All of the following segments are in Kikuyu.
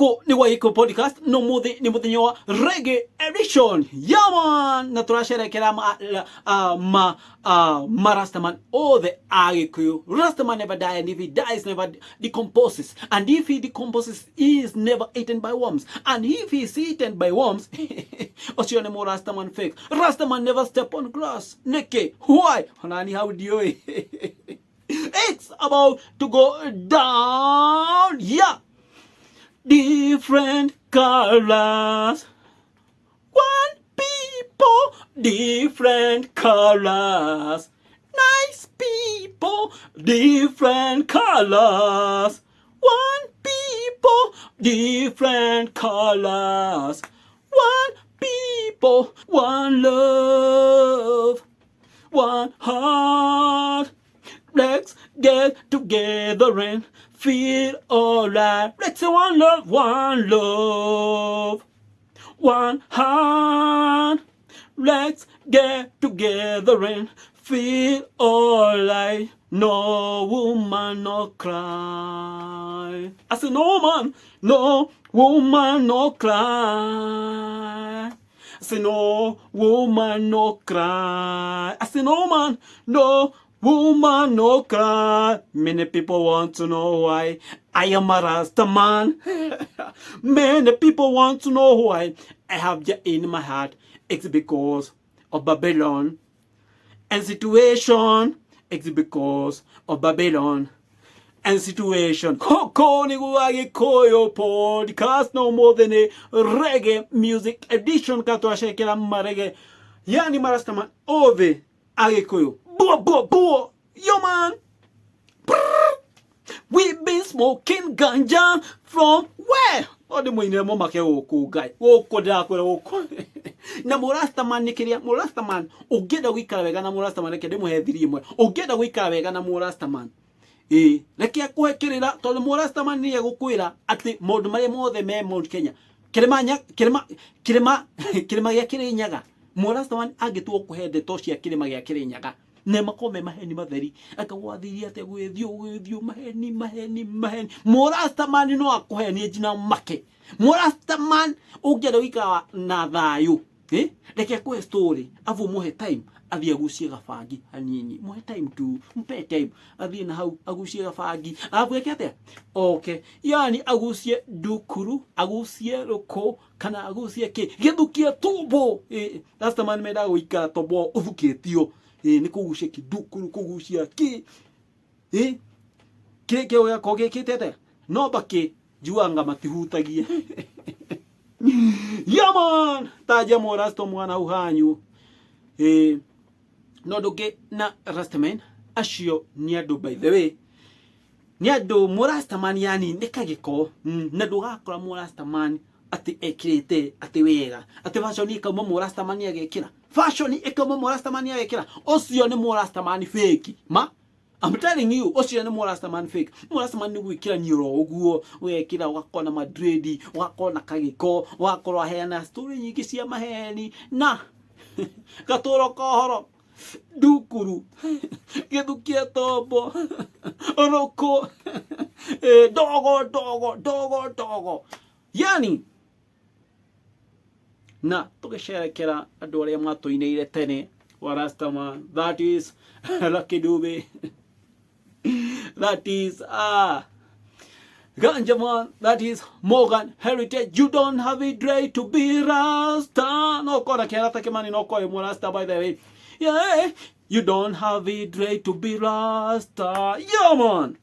Gũkũ nĩ gwa Gĩkũyũ Podcast, no mũthĩ nĩ mũthenya wa Reggae Edition. Yeah man, na tũracerekera ma, ma, ma Rastaman othe a Gĩkũyũ. Rastaman never die, and if he dies never decomposes, and if he decomposes he is never eaten by worms, and if he is eaten by worms ũcio nĩ mũ Rastaman fake. Rastaman never step on grass. Nĩkĩ? Why? Onani hau ndiũĩ. It's about to go down. Yeah. Different colors. One people, different colors. Nice people, different colors. One people, different colors. One people, one love, one heart. Let's get together and feel alright. Let's say one love, one love, one heart. Let's get together and feel alright. No woman, no cry. I say no man, no woman, no cry. I say no woman, no cry. I say no man, no woman, no cry. Many people want to know why I am a Rasta man. Many people want to know why I have Jah in my heart. It's because of Babylon and situation. It's because of Babylon and situation. Gũkũ nĩ gwa Gĩkũyũ Podcast, no more than a reggae music edition ka tũracekera marege, yani marastaman othe a Gĩkũyũ. Buo buo buo, yo man. Brrr. We've been smoking ganja from where? No ndĩmũinĩre mũmake gũkũ Ngai. Gũkũ ndĩrakwĩra gũkũ. Na mũrastaman nĩ kĩrĩa mũrastaman ũngĩenda gũikara wega na mũrastaman, reke ndĩmũhe thiri ĩmwe. Ũngĩenda gũikara wega na mũrastaman, ĩĩ, reke akũhe kĩrĩra, tondũ mũrastaman nĩ egũkwĩra atĩ maũndũ marĩa mothe me Mount Kenya, kĩrĩma nya kĩrĩma kĩrĩma kĩrĩma gĩa Kĩrĩnyaga, mũrastaman angĩtua kũhe ndeto cia kĩrĩma gĩa Kĩrĩnyaga na makorwo me maheni matheri, akagwathirie atĩa gwĩthiũ gwĩthiũ maheni maheni maheni, mũrastaman no akũhenie nginya make. Mũrastaman ũngĩenda gũikara na thayũ, eh, reke akũhe story, abu mũhe time athiĩ agucie gabangi hanini, mũhe time tu, mpe time athiĩ na hau agucie gabangi, arabu eke atĩa, oke yani agucie ndukuru, agucie rũkũ, kana agucie kĩ gĩthukie tumbo. Eh, Rastaman mendaga gũikara tombo ũthukĩtio, eh, nĩ kũgucia kĩndukuru, kũgucia kĩ, eh, kĩrĩa kĩo gĩakorwo gĩkĩte atĩa, no mbakĩ njuanga matihutagie. Yeah man, taja mũrasto mwana hau hanyu, eh, no ndũngĩ na rastaman acio nĩ andũ, by the way, nĩ andũ mũrastaman yani nĩ kagĩko, na ndũgakora mũrastaman atĩ ekĩrĩte atĩ wega, atĩ fashion ĩkauma mũrastaman agekĩra, fashion ĩkauma mũrastaman agekĩra, ũcio nĩ mũrastaman fake ma. I'm telling you, ũcio nĩ mũrastaman fake. Mũrastaman nĩ gwĩkĩra niũro ũguo, ũgekĩra ũgakorwo na madredi, ũgakorwo na kagĩko, ũgakorwo aheana story nyingĩ cia maheni na gatũro kohoro, ndukuru, gĩthukia tombo, rũkũ, eh, ndogo ndogo ndogo ndogo yani. Na tũgĩcerekera andũ arĩa matũinĩire tene wa Rastaman, that is Lucky Dube, that is Ganja Man, that is Morgan Heritage. You don't have it right to be Rasta. No kora kĩhara ta Kĩmani, no koe mo Rasta, by the way. Yeah, you don't have it right to be Rasta. Yeah man,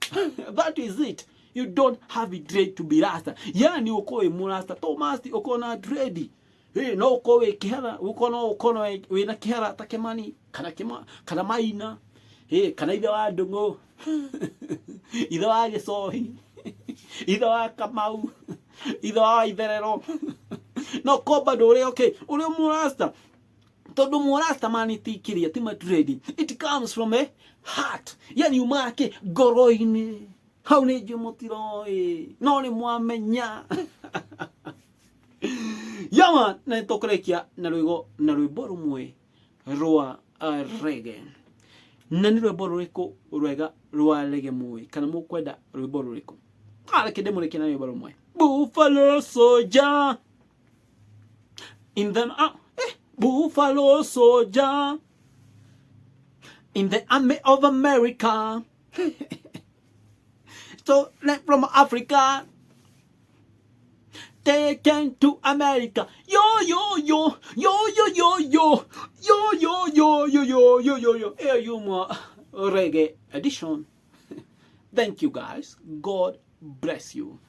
that is it. You don't have it right to be Rasta. Yani ukorwo wĩ mũrasta to must ukorwo na dread. Hey, no ukorwo wĩ kĩhara, ukorwo no ukorwo wĩna kĩhara ta Kĩmani kana kĩma kana Maina. Hey, kana ithe wa Ndung'u, ithe wa Gĩcohi, ithe wa Kamau, ithe wa Itherero. No ko bado ũrĩ okay, ũrĩ mũrasta, tondũ mũrasta mani ti kĩrĩa ti madredi, it comes from a heart, yani umaga kĩ ngoro-inĩ hau. Nĩ njũĩ mũtiroĩ, no nĩ mwamenya. Yawa, na nĩ tũkũrĩkia na rwĩgo na rwĩmbo rũmwe rwa reggae. Na nĩ rwĩmbo rũrĩkũ rwega rwa reggae mũĩ, kana mũkwenda rwĩmbo rũrĩkũ? Reke ndĩmũrĩkie na rwĩmbo rũmwe. Buffalo soldier in the Buffalo soldier in the army of America, stolen from Africa, taken to America. Yo yo yo yo yo yo yo yo yo yo yo yo yo yo yo. Here you more reggae edition. Thank you guys. God bless you.